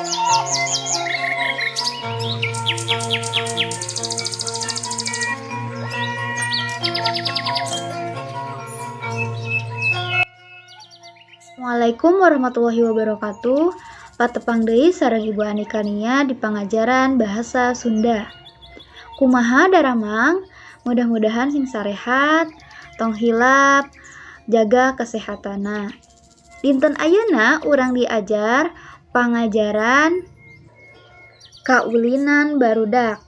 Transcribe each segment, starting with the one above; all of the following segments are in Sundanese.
Assalamualaikum warahmatullahi wabarakatuh. Patepang deui sareng Ibu Anika Nia di pangajaran Bahasa Sunda. Kumaha daramang? Mudah-mudahan sing sarehat, tong hilap, jaga kesehatanna. Dinten ayeuna urang diajar pangajaran kaulinan barudak.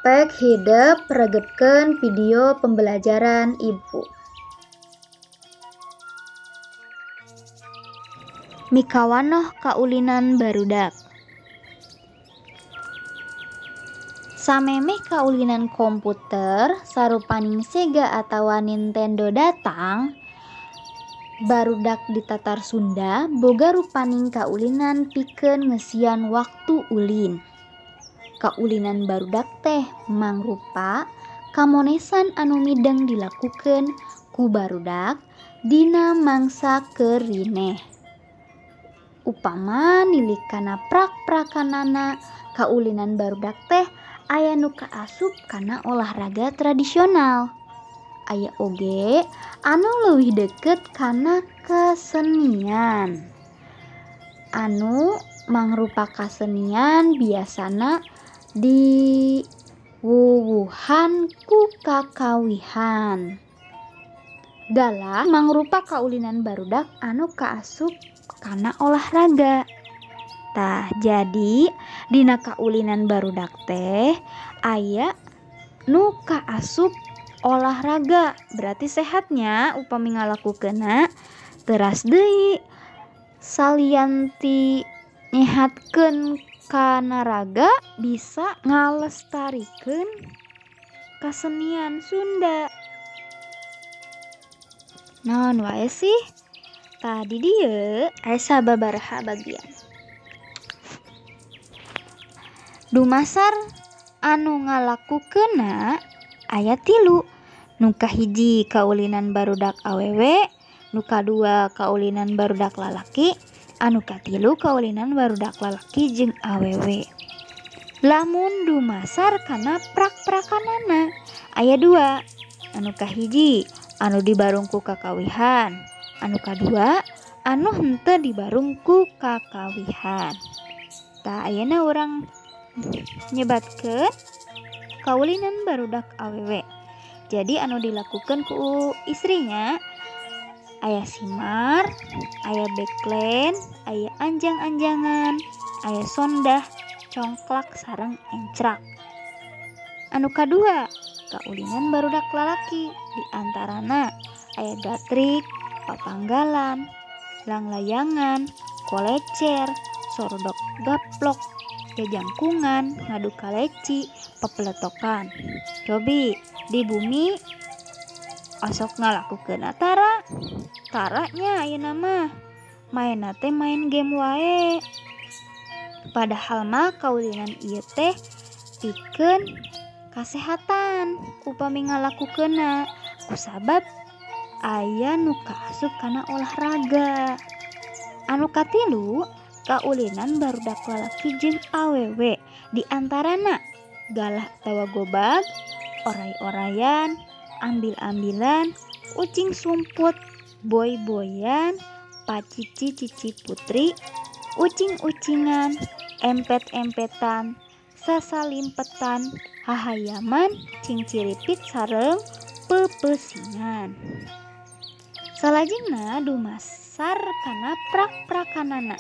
Pek hidep regetkeun video pembelajaran Ibu. Mikawanoh kaulinan barudak. Samemeh kaulinan komputer sarupaning Sega atawa Nintendo datang, barudak di Tatar Sunda boga rupaning kaulinan pikeun ngeusian waktu ulin. Kaulinan barudak teh mangrupa kamonesan anu mideng dilakukeun ku barudak dina mangsa kerineh. Upama nilik kana prak-prakanana, kaulinan barudak teh aya nu kaasup kana olahraga tradisional. Aya oge anu leuwih deukeut kana kesenian. Anu mangrupa kasenian biasana diwuwuhan ku kakawihan. Galah mangrupa kaulinan barudak anu kaasup kana olahraga. Tah, jadi dina kaulinan barudak teh aya nu kaasup olahraga, berarti sehatnya upami ngalakukeunna. Teras deui salian ti nyehatkeun kana raga bisa ngalestarikeun kasenian Sunda. Naon wae sih? Tadi dieu aya sababaraha bagian. Dumasar anu ngalakukeunna aya 3. Nu kahiji kaulinan barudak awewe, nu kadua kaulinan barudak lalaki, anu katilu kaulinan barudak lalaki jeung awewe. Lamun dumasar kana prak-prakanana aya 2. Anu kahiji anu dibarung ku kakawihan, anu kadua anu henteu dibarung ku kakawihan. Tah, ayeuna urang nyebatkeun kaulinan barudak awewe. Jadi anu dilakukeun ku istrinya aya simar, aya beklen, aya anjang-anjangan, aya sondah, congklak sareng encrak. Anu kadua kaulinan barudak lalaki, di antarana aya gatrik, papanggalan, langlayangan, kolecer, sorodok gaplok, jajangkungan, ngadu kaleci, pepeletokan. Cobi di bumi osok ngalakukeun tara. Taranya ayeuna mah maenna teh main game wae. Padahal mah kaulinan ieu teh pikeun kasehatan upami ngalakukeunna kusabab aya nu kaasup kana olahraga. Anu katilu kaulinan barudak lalaki jeung awewe, di antarana galah atawa gobag, oray-orayan, ambil-ambilan, ucing sumput, boy-boyan, pacici-cici putri, ucing-ucingan, empet-empetan, sasalimpetan, hahayaman, cingciripit sareng pepeusingan. Salajengna dumasar kana prak-prakanana.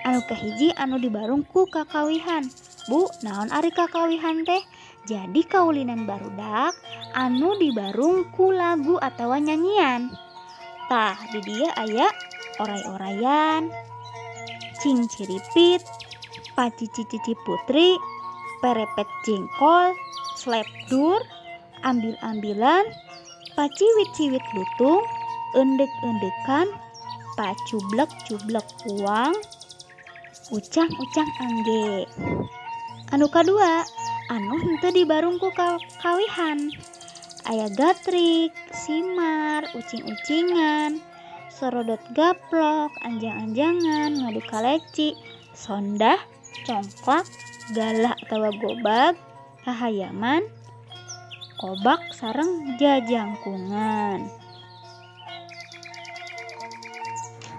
Anu kahiji anu dibarung ku kakawihan. Bu, naon ari kakawihan teh? Jadi kaulinan barudak anu dibarung ku lagu atawa nyanyian. Tah, di dieu aya oray-orayan, cingciripit, pacici-cici putri, perepet jengkol, slepdur, ambil-ambilan, paciwit-ciwit lutung, endek-endekan, pacublek-cublek uang, ucang-ucang angge. Anu kadua anu henteu dibarung ku kawihan. Aya gatrik, simar, ucing-ucingan, sorodot gaplok, anjang-anjangan, ngadu kaleci, Sondah, congklak, galah atawa gobag, hahayaman, kobak sareng jajangkungan.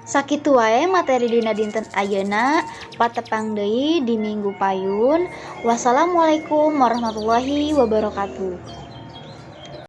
Sakitu wae materi dina dinten ayeuna, patepang deui di minggu payun. Wassalamualaikum warahmatullahi wabarakatuh.